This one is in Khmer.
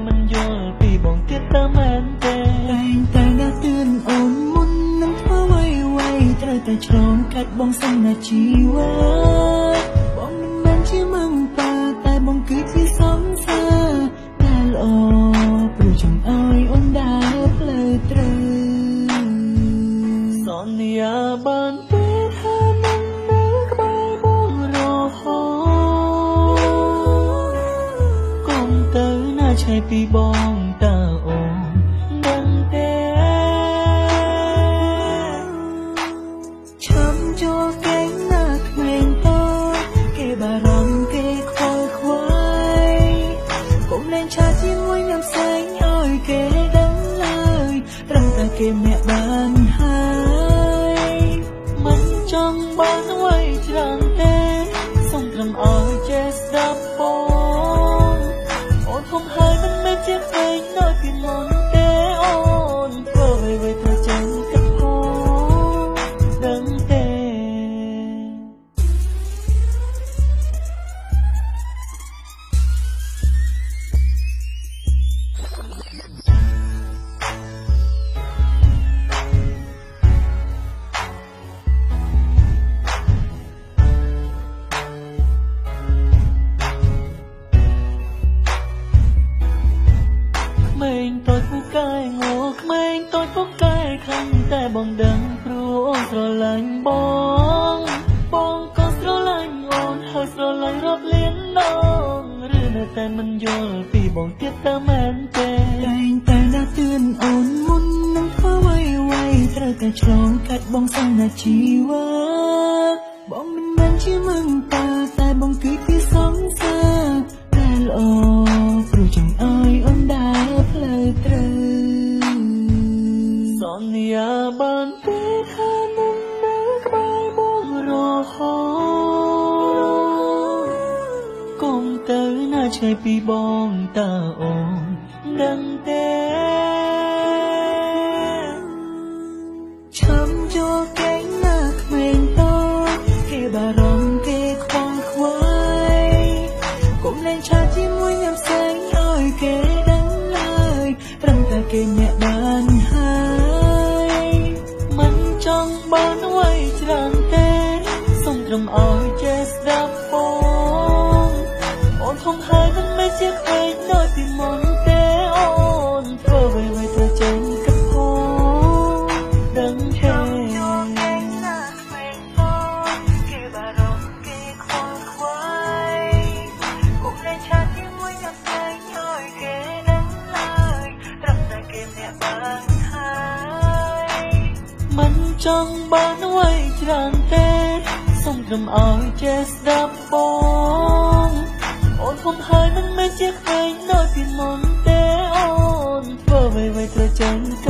មិនយល់ពីបងទៀតតើមែនទេ តែងតែណាស់ទឿនអូនមុននឹងធ្វើអ្វីអ្វីត្រូវតែឆ្លងកាត់បងសិនណាជីវ៉ាបងមិនមែនជាមឹងប៉ាតែបងគឺជាសង្សារតែល្អព្រោះចង់ឲ្យអូនដើរផ្លូវត្រូវ សន្យាបានទេថានឹងនៅក្បែរបងរហូតកុំទៅណាឆ្ងាយពីបងតើអូនដឹងទេ ឆាំចូលកេងណាក្មេងតូចគេបារម្ភគេខ្វល់ខ្វាយកុំលែងឆាជាមួយញ៉ាំផ្សេងឲ្យគេដឹងឡើយត្រឹមតែគេមាក់បានហើយ មិនចង់បានអ្វីច្រើនទេសូមត្រឹមឲ្យចេះស្ដាប់បងអូនធំហើយមិនមែនជាក្មេងដូចពីមុនទេអូនធ្វើអ្វីៗត្រូវចេះគិតផងដឹងទេ ក្មេងតូចពូកែងោក្មេងតូចពូកែខឹងតែបងដឹងព្រោះអូនស្រឡាញ់បងបងក៏ស្រឡាញ់អូនហើយស្រឡាញ់រាប់លានដងឬនៅតែមិនយល់ពីបងទៀតតើមែនទេ តែងតែណាស់ទឿនអូនមុននឹងធ្វើអ្វីអ្វីត្រូវតែឆ្លងកាត់បងសិនណាជីវ៉ាបងមិនមែនជាមឹងប៉ាតែបងគឺជាសង្សារតែល្អព្រោះចង់ឲ្យអូនដើរផ្លូវត្រូវ សន្យាបានទេថានឹងនៅក្បែរបងរហូតកុំទៅណាឆ្ងាយពីបងតើអូនដឹងទេ ឆាំចូលកេងណាក្មេងតូចគេបារម្ភគេខ្វល់ខ្វាយកុំលែងឆាជាមួយញ៉ាំផ្សេងឲ្យគេដឹងឡើយត្រឹមតែគេមាក់បានហើយ មិនចង់បានអ្វីច្រើនទេសូមត្រឹមឲ្យចេះស្ដាប់បងអូនធំហើយមិនមែនជាក្មេងដូចពីមុនទេអូនធ្វើអ្វីៗត្រូវចេះគិតផងដឹងទេ ចូលកេងណាក្មេងតូចគេបារម្ភគេខ្វល់ខ្វាយកុំលែងឆាជាមួយញ៉ាំផ្សេងឲ្យគេដឹងឡើយត្រឹមតែគេមាក់បានហើយ មិនចង់បានអ្វីច្រើនទេសូមត្រឹមឲ្យចេះស្ដាប់បងអូនធំហើយមិនមែនជាក្មេងដូចពីមុនទេអូនធ្វើអ្វីៗត្រូវចេះគិត